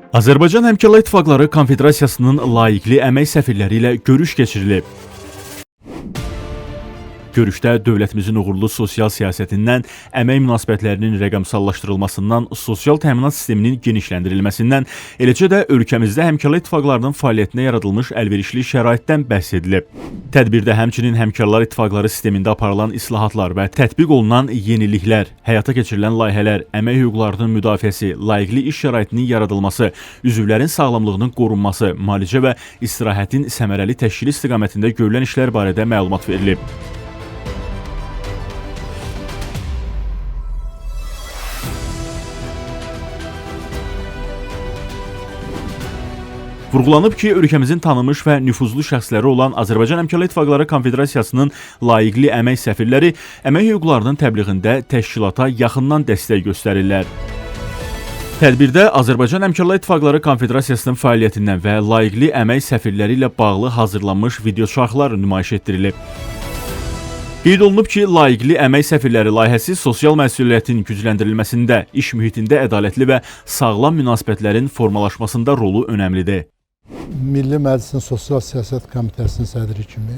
Azərbaycan Həmkarlar İttifaqları Konfederasiyasının layiqli əmək səfirləri ilə görüş keçirilib. Görüşdə dövlətimizin uğurlu sosial siyasətindən, əmək münasibətlərinin rəqəmsallaşdırılmasından, sosial təminat sisteminin genişləndirilməsindən, eləcə də ölkəmizdə həmkarlar ittifaqlarının fəaliyyətinə yaradılmış əlverişli şəraitdən bəhs edilib. Tədbirdə həmçinin həmkarlar ittifaqları sistemində aparılan islahatlar və tətbiq olunan yeniliklər, həyata keçirilən layihələr, əmək hüquqlarının müdafiəsi, layiqli iş şəraitinin yaradılması, üzvlərin sağlamlığının qorunması, müalicə və istirahətin səmərəli təşkili istiqamətində görülən işlər barədə məlumat verilib. Vurğulanıb ki, ölkəmizin tanınmış və nüfuzlu şəxsləri olan Azərbaycan Həmkarlar İttifaqları Konfederasiyasının layiqli əmək səfirləri əmək hüquqlarının təbliğində təşkilata yaxından dəstək göstərirlər. Tədbirdə Azərbaycan Həmkarlar İttifaqları Konfederasiyasının fəaliyyətindən və layiqli əmək səfirləri ilə bağlı hazırlanmış videoçarxlar nümayiş etdirilib. Qeyd olunub ki, layiqli əmək səfirləri layihəsi sosial məsuliyyətin gücləndirilməsində, iş mühitində ədalətli və sağlam münasibətlərin formalaşmasında rolu önəmlidir. Milli Məclisin Sosial Siyasət Komitəsinin sədri kimi,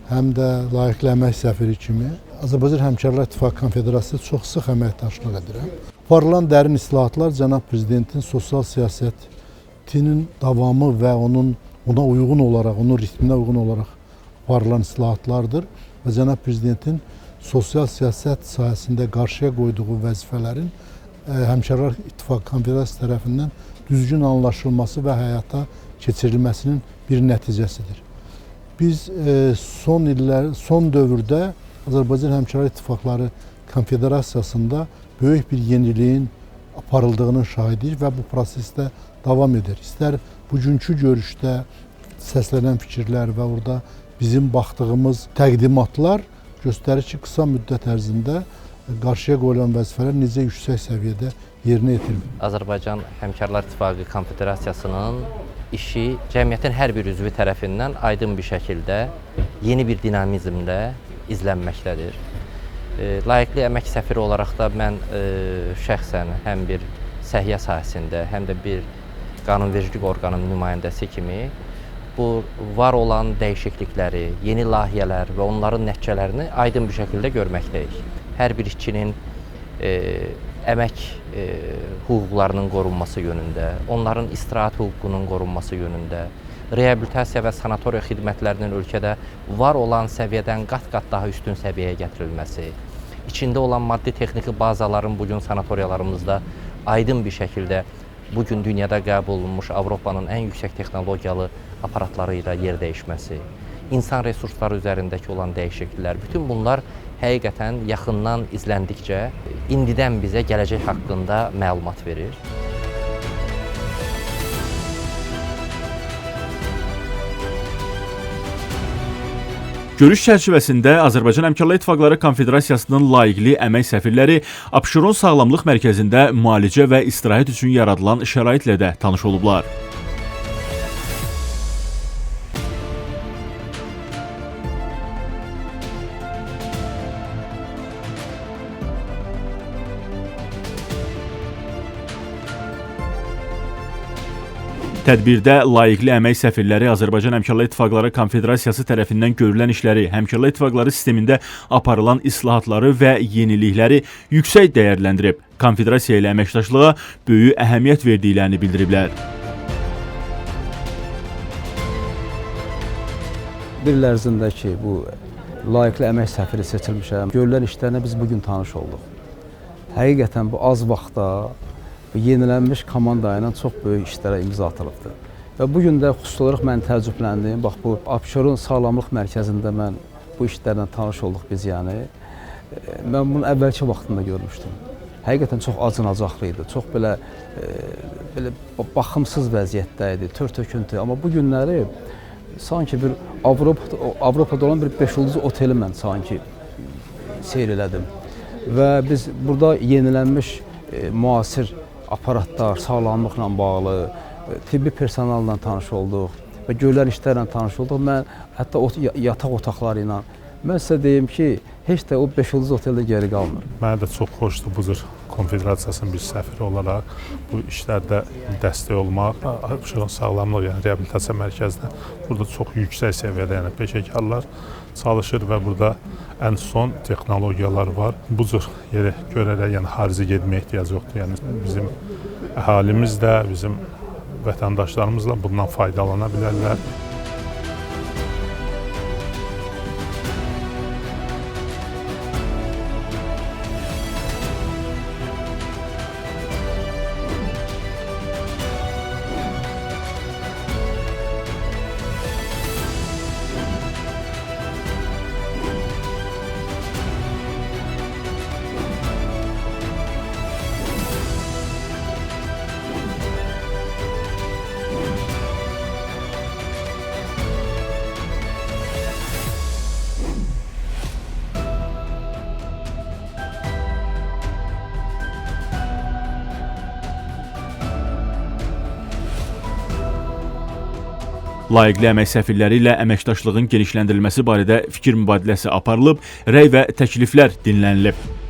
həm də layiqli əmək səfiri kimi Azərbaycan Həmkarlar İttifaqı Konfederasiyası çox sıx əməkdaşlıq edirəm. Aparılan dərin islahatlar cənab prezidentin sosial siyasətinin davamı və onun ona uyğun olaraq, onun ritminə uyğun olaraq aparılan islahatlardır və cənab prezidentin sosial siyasət sahəsində qarşıya qoyduğu vəzifələrin Həmkarlar İttifaqı Konfederasiyası tərəfindən düzgün anlaşılması və həyata keçirilməsinin bir nəticəsidir. Biz son illər, son dövrdə Azərbaycan Həmkarlar İttifaqları Konfederasiyasında böyük bir yeniliyin aparıldığının şahidiyik və bu prosesdə davam edir. İstər bugünkü görüşdə səslənən fikirlər və orada bizim baxdığımız təqdimatlar göstərir ki, qısa müddət ərzində qarşıya qoyulan vəzifələr necə yüksək səviyyədə yerinə yetirilir. Azərbaycan Həmkarlar İttifaqı Konfederasiyasının işi cəmiyyətin hər bir üzvü tərəfindən aydın bir şəkildə yeni bir dinamizmlə izlənməkdədir. Layiqli əmək səfiri olaraq da mən şəxsən həm bir səhiyyə sahəsində, həm də bir qanunvericilik orqanının nümayəndəsi kimi bu var olan dəyişiklikləri, yeni layihələr və onların nəticələrini aydın bir şəkildə görməkdəyik. Hər bir işçinin əmək hüquqlarının qorunması yönündə, onların istirahət hüququnun qorunması yönündə, reabilitasiya və sanatoriya xidmətlərinin ölkədə var olan səviyyədən qat-qat daha üstün səviyyəyə gətirilməsi, içində olan maddi-texniki bazaların bugün sanatoriyalarımızda aydın bir şəkildə bugün dünyada qəbul olunmuş Avropanın ən yüksək texnologiyalı aparatları ilə yer dəyişməsi, insan resursları üzərindəki olan dəyişikliklər, bütün bunlar həqiqətən yaxından izləndikcə indidən bizə gələcək haqqında məlumat verir. Görüş çərçivəsində Azərbaycan Həmkarlar İttifaqları Konfederasiyasının layiqli əmək səfirləri Abşeron Sağlamlıq Mərkəzində müalicə və istirahət üçün yaradılan şəraitlə də tanış olublar. Tədbirdə layiqli əmək səfirləri Azərbaycan Həmkarlar İttifaqları Konfederasiyası tərəfindən görülən işləri, həmkarlar ittifaqları sistemində aparılan islahatları və yenilikləri yüksək dəyərləndirib, konfederasiya ilə əməkdaşlığa böyük əhəmiyyət verdiklərini bildiriblər. Bir il ərzində ki, bu layiqli əmək səfiri seçilmişəm, görülən işlərlə biz bugün tanış olduq. Həqiqətən bu az vaxtda bu yenilənmiş komanda ilə çox böyük işlərə imza atılıbdır. Və bu gün də xüsusi olaraq mən təəccübləndim. Bax bu Abşeron Sağlamlıq Mərkəzində mən bu işlərlə tanış olduq biz yəni. Mən bunu əvvəlki vaxtında görmüşdüm. Həqiqətən çox acınacaqlı idi. Çox belə baxımsız vəziyyətdə idi, tör-töküntü. Amma bu günləri sanki bir Avropada olan bir 5 ulduz oteli mən sanki seyr elədim. Və biz burada yenilənmiş müasir aparatlar, sağlamlıqla bağlı, tibbi personalla tanış olduq və görülən işlərlə tanış olduq. Mən hətta o yataq otaqları ilə Mən sizə deyim ki, heç də o 5 ulduz oteldə geri qalmır. Mənə də çox xoşdur bu cür konfederasiyanın bir səfiri olaraq bu işlərdə dəstək olmaq. Abşeron Sağlamlıq, yəni reabilitasiya mərkəzində burada çox yüksək səviyyədə, yəni peşəkarlar çalışır və burada ən son texnologiyalar var. Bu cür yerə görərək, yəni xaricə getməyə ehtiyac yoxdur. Yəni bizim əhalimiz də, bizim vətəndaşlarımız da bundan faydalana bilərlər. Layiqli əmək səfirləri ilə əməkdaşlığın genişləndirilməsi barədə fikir mübadiləsi aparılıb, rəy və təkliflər dinlənilib.